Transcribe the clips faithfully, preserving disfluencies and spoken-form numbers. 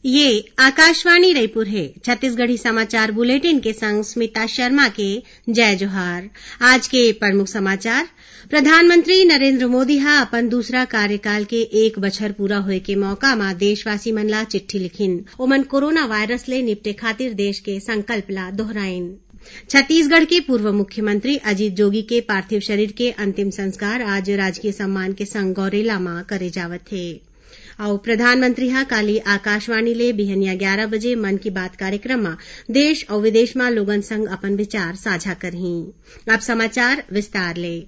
ये आकाशवाणी रायपुर हे। छत्तीसगढ़ी समाचार बुलेटिन के संग स्मिता शर्मा के जय जोहार। आज के प्रमुख समाचार। प्रधानमंत्री नरेंद्र मोदी ह अपन दूसरा कार्यकाल के एक बछर पूरा होए के मौका म देशवासी मन ला चिट्ठी लिखिन। ओमन कोरोना वायरस ले निपटे खातिर देश के संकल्प ला दोहराइन। छत्तीसगढ़ के पूर्व मुख्यमंत्री अजीत जोगी के पार्थिव शरीर के अंतिम संस्कार आज राजकीय सम्मान के संग गौरेला म करे जावत हे। अउ प्रधानमंत्री ह काली आकाशवाणी ले बिहनिया ग्यारा बजे मन की बात कार्यक्रम म देश अउ विदेश म लोगन संग अपन विचार साझा करहीं। अब समाचार विस्तार ले।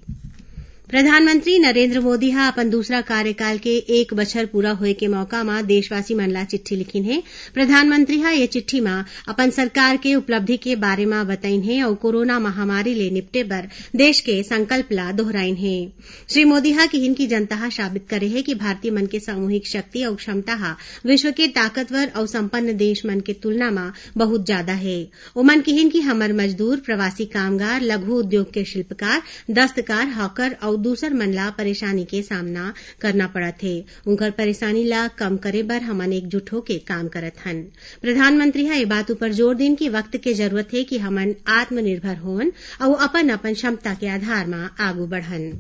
प्रधानमंत्री नरेंद्र मोदी ह अपन दूसरा कार्यकाल के एक बछर पूरा होए के मौका म देशवासी मन ला चिट्ठी लिखिन हे। प्रधानमंत्री ह ये चिट्ठी म अपन सरकार के उपलब्धि के बारे म बताइन हे अउ कोरोना महामारी ले निपटे बर देश के संकल्प ला दोहराइन हे। श्री मोदी ह किहिन कि जनता ह साबित करे हे कि भारतीय मन के सामूहिक शक्ति अउ क्षमता ह विश्व के ताकतवर अउ संपन्न देश मन के तुलना म बहुत जादा हे। ओमन किहिन कि हमर मजदूर, प्रवासी कामगार, लघु उद्योग के शिल्पकार, दस्तकार, हॉकर अउ दूसर मन ला परेशानी के सामना करना पड़त हे। उंकर परेशानी ला कम करे बर हमन एकजुट होके काम करत हन। प्रधानमंत्री ह ए बात उपर जोर दिन कि वक्त के जरूरत हे कि हमन आत्मनिर्भर होन अउ अपन-अपन क्षमता के आधार म आगू बढ़न।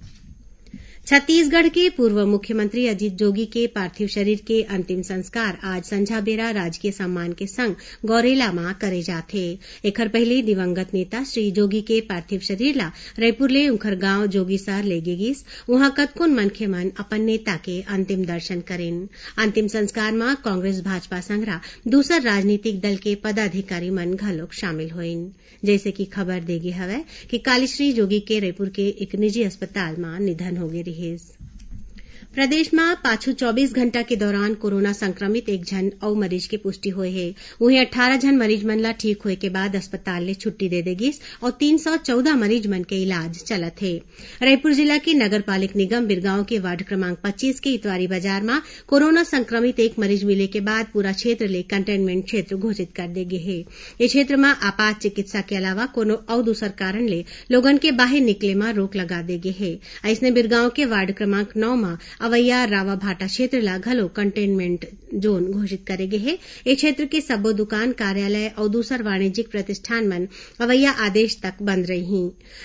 छत्तीसगढ़ के पूर्व मुख्यमंत्री अजीत जोगी के पार्थिव शरीर के अंतिम संस्कार आज संझा बेरा राजकीय सम्मान के संग गौरेला म करे जाथे। एखर पहिली दिवंगत नेता श्री जोगी के पार्थिव शरीर ला रायपुर ले उंखर गांव जोगीसार लेगे गिस। उहां कतकोन मनखे मन अपन नेता के अंतिम दर्शन करिन। अंतिम संस्कार म कांग्रेस भाजपा संघरा दूसर राजनीतिक दल के पदाधिकारी मन घलोक शामिल होइन। जइसे कि खबर दे गे हवय कि काली श्री जोगी के रायपुर के एक निजी अस्पताल म निधन होगे रिहिस। प्रदेश म पाछू चौबीस घंटा के दौरान कोरोना संक्रमित एक झन अउ मरीज के पुष्टि होए हे। उहें, अट्ठारह झन मरीज मन ला ठीक होए के बाद अस्पताल ले छुट्टी दे दे गिस अउ तीन सौ चौदह मरीज मन के इलाज चलत हे। रायपुर जिला के नगर पालिक निगम बिरगांव के वार्ड क्रमांक पच्चीस के इतवारी बाजार म कोरोना संक्रमित एक मरीज मिले के बाद पूरा क्षेत्र ले कंटेनमेंट क्षेत्र घोषित कर दे गे हे। ए क्षेत्र म आपात चिकित्सा के अलावा कोनो अउ दूसर कारण ले लोगन के बाहिर निकले म रोक लगा दे गे हे। अइसने बिरगांव के वार्ड क्रमांक नौ म अवैया रावा भाटा क्षेत्र ला घलो कंटेनमेंट जोन घोषित करे गे हे। ए क्षेत्र के सब्बो दुकान, कार्यालय अउ दूसर वाणिज्यिक प्रतिष्ठान मन अवैया आदेश तक बंद रइही।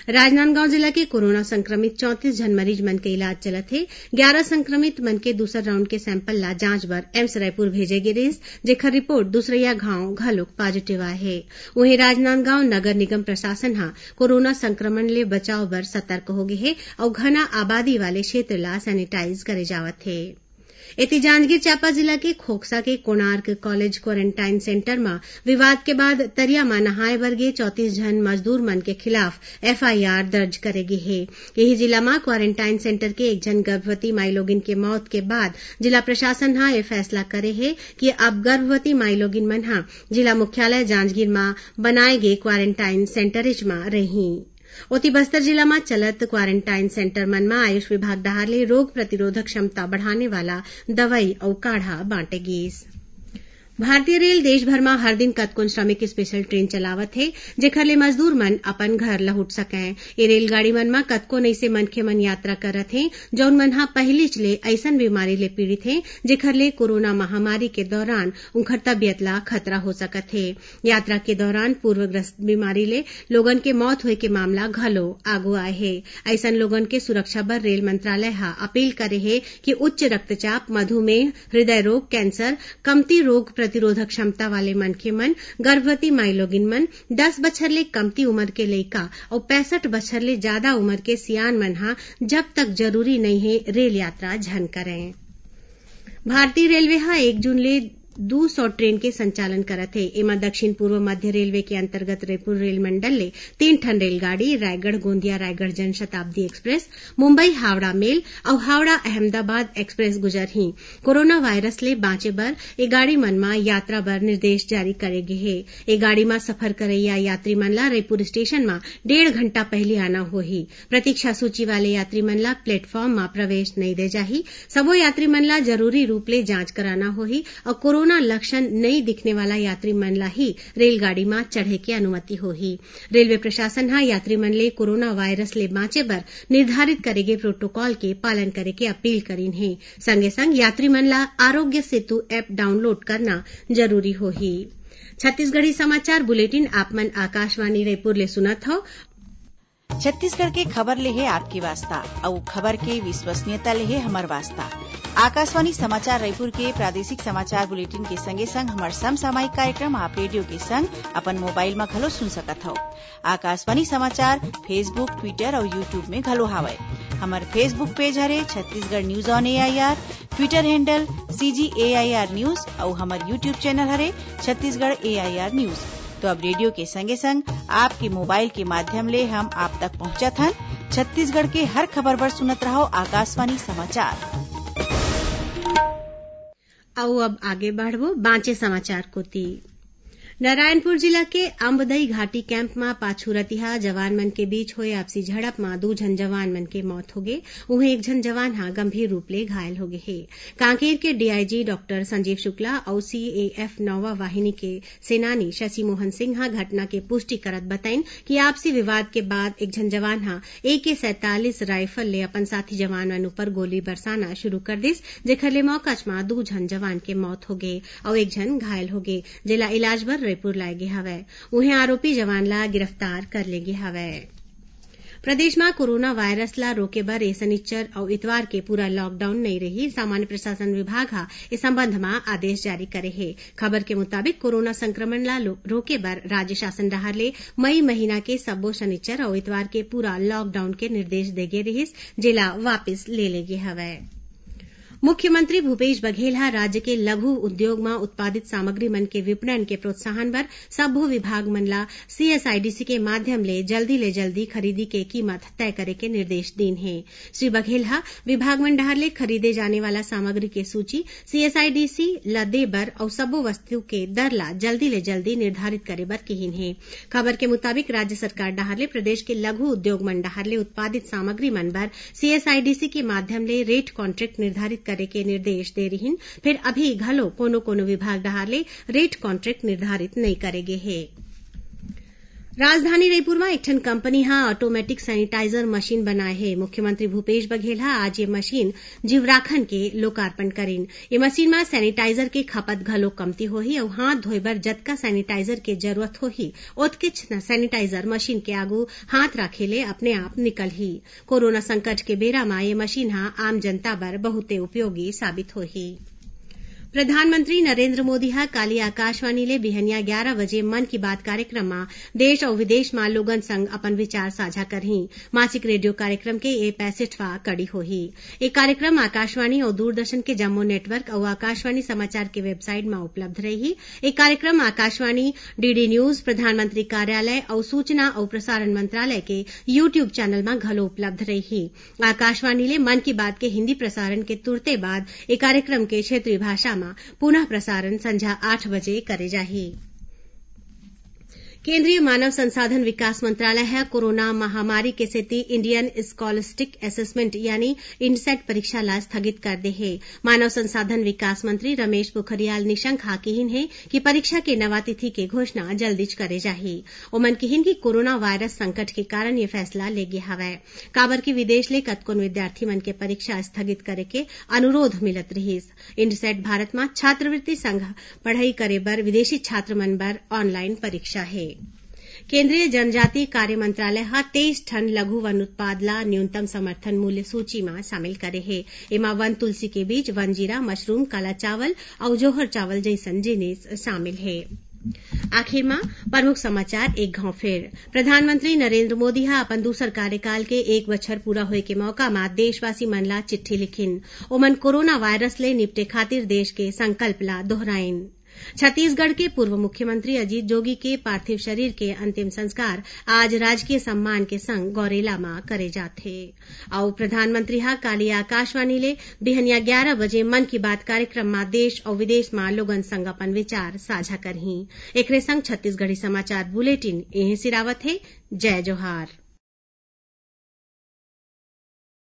राजनांदगांव जिला के कोरोना संक्रमित चौंतीस झन मरीज मन के इलाज चलत हे। ग्यारह संक्रमित मन के दूसर राउंड के सैंपल ला जांच बर एम्स रायपुर भेजे गे रिहिस, जेखर रिपोर्ट दूसरइया घांव घलोक पॉजिटिव आए हे। उहें, राजनांदगांव नगर निगम प्रशासन ह कोरोना संक्रमण ले बचाव बर सतर्क होगे हे अउ घना आबादी वाले क्षेत्र ला सैनिटाइज करे जावत हे। एती, जांजगीर चांपा जिला के खोखसा के कोणार्क कॉलेज क्वारंटाइन सेंटर म विवाद के बाद तरिया म नहाए बर गे चौंतीस झन मजदूर मन के खिलाफ एफआईआर दर्ज करे गे हे। यही जिला म क्वारंटाइन सेंटर के एक झन गर्भवती माईलोगिन के मौत के बाद जिला प्रशासन ह ए फैसला करे हे कि अब गर्भवती माईलोगिन मन ह जिला मुख्यालय जांजगीर म बनाए गे क्वारंटाइन सेंटरेज म रही। ओती, बस्तर जिला म चलत क्वारंटाइन सेंटर मन म आयुष विभाग डहार ले रोग प्रतिरोधक क्षमता बढ़ाने वाला दवाई अउ काढ़ा बांटे गीस। भारतीय रेल देश भर म हर दिन कतकोन श्रमिक स्पेशल ट्रेन चलावत हे, जेखर ले मजदूर मन अपन घर लहुट सकंय। ए रेलगाड़ी मन म कतकोन अइसे मनखे मन यात्रा करत हें, जउन मन ह पहिलीच ले अइसन बीमारी ले पीड़ित हें, जेखर ले कोरोना महामारी के दौरान उंखर तबियत ला खतरा हो सकत हे। यात्रा के दौरान पूर्वग्रस्त बीमारी ले लोगन के मौत होए के मामला घलो आगू आए हे। अइसन लोगन के सुरक्षा बर रेल मंत्रालय ह अपील करे हे कि उच्च रक्तचाप, मधुमेह, हृदय रोग, कैंसर, कमती रोग प्रतिरोधक क्षमता वाले मनखे मन, गर्भवती माईलोगिन मन, दस बछर ले कमती उमर के लइका अउ पैंसठ बछर ले जादा उमर के सियान मन ह जब तक जरूरी नइ हे, रेल यात्रा झन करंय। भारतीय रेलवे ह एक जून ले दू सौ ट्रेन के संचालन करत हे। एमा दक्षिण पूर्व मध्य रेलवे के अंतर्गत रायपुर रेल मंडल ले तीन ठन रेलगाड़ी, रायगढ़ गोंदिया रायगढ़ जनशताब्दी एक्सप्रेस, मुंबई हावड़ा मेल अउ हावड़ा अहमदाबाद एक्सप्रेस गुजरही। कोरोना वायरस ले बांचे बर ए गाड़ी मन म यात्रा बर निर्देश जारी करे गे हे। ए गाड़ी म सफर करइया यात्री मन ला रायपुर स्टेशन म डेढ़ घंटा पहिली आना होही। प्रतीक्षा सूची वाले यात्री मन ला प्लेटफॉर्म म प्रवेश नइ दे जाही। सबो यात्री मन ला जरूरी रूप ले जांच कराना होही अउ कोरोना कोरोना लक्षण नइ दिखने वाला यात्री मन ला ही रेलगाड़ी म चढ़े के अनुमति होही। रेलवे प्रशासन ह यात्री मन ले कोरोना वायरस ले बांचे बर निर्धारित करे गे प्रोटोकॉल के पालन करे के अपील करिन हे। संगे संग यात्री मन ला आरोग्य सेतु ऐप डाउनलोड करना जरूरी होही। छत्तीसगढ़ी समाचार बुलेटिन आप मन आकाशवाणी रायपुर ले सुनत हव। छत्तीसगढ़ के खबर ले हे आपके वास्ता, अउ खबर के विश्वसनीयता ले हे हमर वास्ता। आकाशवाणी समाचार रायपुर के प्रादेशिक समाचार बुलेटिन के संगे संग हमर समसामयिक कार्यक्रम आप रेडियो के संग अपन मोबाइल म घलो सुन सकत हव। आकाशवाणी समाचार Facebook, Twitter अउ YouTube में घलो हावय। हमर Facebook पेज हरे Chhattisgarh news on AIR, Twitter handle CG AIR news अउ हमर YouTube चैनल हरे छत्तीसगढ़ एआईआर न्यूज। तो अब रेडियो के संगे संग आपके मोबाइल के माध्यम ले हम आप तक पहुंचत हन। छत्तीसगढ़ के हर खबर बर सुनत रहव आकाशवाणी समाचार। अउ अब आगे बढ़बो बांचे समाचार कोति। नारायणपुर जिला के अम्बदई घाटी कैंप म पाछू रतिहा जवान मन के बीच होए आपसी झड़प म दू झन जवान मन के मौत होगे, उहें एक झन जवान ह गंभीर रूप ले घायल होगे हे। कांकेर के डीआईजी डॉक्टर संजीव शुक्ला अउ सीएएफ नौवा वाहिनी के सेनानी शशि मोहन सिंह ह घटना के पुष्टि करत बताइन कि आपसी विवाद के बाद एक झन जवान ह एके सैंतालीस राइफल ले अपन साथी जवान मन ऊपर गोली बरसाना शुरू कर दिस, जेखर ले मौकाच म दू झन जवान के मौत होगे अउ एक झन घायल होगे, जेला इलाज बर रायपुर लाए गे हवय। उहें आरोपी जवान ला गिरफ्तार कर ले गे हवय। प्रदेश म कोरोना वायरस ला रोके बर ए सनिच्चर अउ इतवार के पूरा लॉकडाउन नइ रही। सामान्य प्रशासन विभाग ह ए संबंध म आदेश जारी करे हे। खबर के मुताबिक, कोरोना संक्रमण ला लो-, रोके बर राज्य शासन डहार ले मई महीना के सब्बो सनिच्चर अउ इतवार के पूरा लॉकडाउन के निर्देश दे गे रिहिस, जेला वापिस ले ले गे हवय। मुख्यमंत्री भूपेश बघेल ह राज्य के लघु उद्योग म उत्पादित सामग्री मन के विपणन के प्रोत्साहन बर सब्बो विभाग मन ला सीएसआईडीसी के माध्यम ले जल्दी ले जल्दी खरीदी के कीमत तय करे के निर्देश दीन हे। श्री बघेल ह विभाग मन डहार ले खरीदे जाने वाला सामग्री के सूची सीएसआईडीसी ला दे बर अउ सब्बो वस्तु के दर ला जल्दी ले जल्दी निर्धारित करे बर किहिन हे। खबर के मुताबिक, राज्य सरकार डहार ले प्रदेश के लघु उद्योग मन डहार ले उत्पादित सामग्री मन बर सीएसआईडीसी के माध्यम ले रेट कॉन्ट्रैक्ट निर्धारित करे के निर्देश दे रिहिन, फेर अभी घलो कोनो-कोनो विभाग डहार ले रेट कॉन्ट्रैक्ट निर्धारित नइ करे गे हे। राजधानी रईपुर म एक ठन कंपनी ह ऑटोमेटिक सैनिटाइजर मशीन बनाए हे। मुख्यमंत्री भूपेश बघेल ह आज ये मशीन जीवराखन के लोकार्पण करिन। ये मशीन म सैनिटाइजर के खपत घलो कमती होही अउ हाथ धोए बर जतका सैनिटाइजर के जरूरत होही, ओतकेच न सैनिटाइजर मशीन के आगू हाथ राखे ले अपने आप निकलही। कोरोना संकट के बेरा म ये मशीन ह आम जनता बर बहुते उपयोगी साबित होही। प्रधानमंत्री नरेंद्र मोदी ह काली आकाशवाणी ले बिहनिया ग्यारा बजे मन की बात कार्यक्रम म देश अउ विदेश म लोगन संग अपन विचार साझा करही। मासिक रेडियो कार्यक्रम के ये पैंसठवां कड़ी होही। ये कार्यक्रम आकाशवाणी अउ दूरदर्शन के जम्मो नेटवर्क अउ आकाशवाणी समाचार के वेबसाइट म उपलब्ध रही। ये कार्यक्रम आकाशवाणी, डीडी न्यूज, प्रधानमंत्री कार्यालय अउ सूचना अउ प्रसारण मंत्रालय के YouTube चैनल म घलो उपलब्ध रही। आकाशवाणी ले मन की बात के हिंदी प्रसारण के तुरते बाद ये कार्यक्रम के क्षेत्रीय भाषा म पुनः प्रसारण संझा आठ बजे करे जाही। केंद्रीय मानव संसाधन विकास मंत्रालय ह कोरोना महामारी के सेती इंडियन स्कॉलस्टिक असेसमेंट यानी इंडसैट परीक्षा ला स्थगित कर दे हे। मानव संसाधन विकास मंत्री रमेश पोखरियाल निशंक ह किहिन हे कि परीक्षा के नवा तिथि के घोषणा जल्दीच करे जाही। ओमन किहिन कि कोरोना वायरस संकट के कारण ये फैसला ले गे हवय, काबर कि विदेश ले कतकोन विद्यार्थी मन के परीक्षा स्थगित करे के अनुरोध मिलत रिहिस। इंडसैट भारत म छात्रवृत्ति संग पढ़ई करे बर विदेशी छात्र मन बर ऑनलाइन परीक्षा हे। केंद्रीय जनजातीय कार्य मंत्रालय ह तेईस ठन लघु वन उत्पाद ला न्यूनतम समर्थन मूल्य सूची म शामिल करे हे। एमा वन तुलसी के बीज, वन जीरा, मशरूम, काला चावल अउ जोहर चावल जइसन जिनिस शामिल हे। आखिर म प्रमुख समाचार एक घांव फेर। प्रधानमंत्री नरेंद्र मोदी ह अपन दूसर कार्यकाल के एक बछर पूरा होए के मौका म देशवासी मन ला चिट्ठी लिखिन। ओमन कोरोना वायरस ले निपटे खातिर देश के संकल्प ला दोहराइन। छत्तीसगढ़ के पूर्व मुख्यमंत्री अजीत जोगी के पार्थिव शरीर के अंतिम संस्कार आज राजकीय सम्मान के संग गौरेला म करे जाथे। अउ प्रधानमंत्री ह काली आकाशवाणी ले बिहनिया ग्यारा बजे मन की बात कार्यक्रम म देश अउ विदेश म लोगन संग अपन विचार साझा करही। एकरे संग छत्तीसगढ़ी समाचार बुलेटिन एहे सिरावत हे। जय जोहार।